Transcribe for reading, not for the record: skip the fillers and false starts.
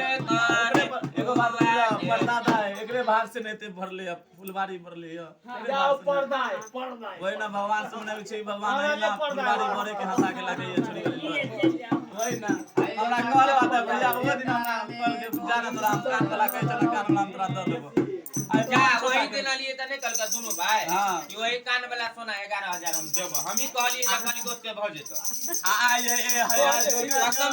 एगो बात परदादा है, एकरे भार से नहीं ते भरले है, फुलबाड़ी भरले है। एकरे जाओ भार से नहीं। पर्दा है, पर्दा है। वही ना भगवान से मनाबै छै, भगवान हाँ, ना पर्दा फुलबाड़ी है। भरे के हंसा के लागे है छोड़ी वही ना हमरा कहल बात है भैया, वो दिन हमरा कहल के जा ना तोरा हम कान वाला कहै छल, कान वाला हम तोरा दऽ देबो। आइ जा छोटा वही के- दिन लिए त नहीं कल दुनू भाई हाँ। कि वही कान वाला सोना 11,000 हम देबो, हम ही कहलिए जखन ओते भऽ जेतो। आ आ ये ए हया कसम।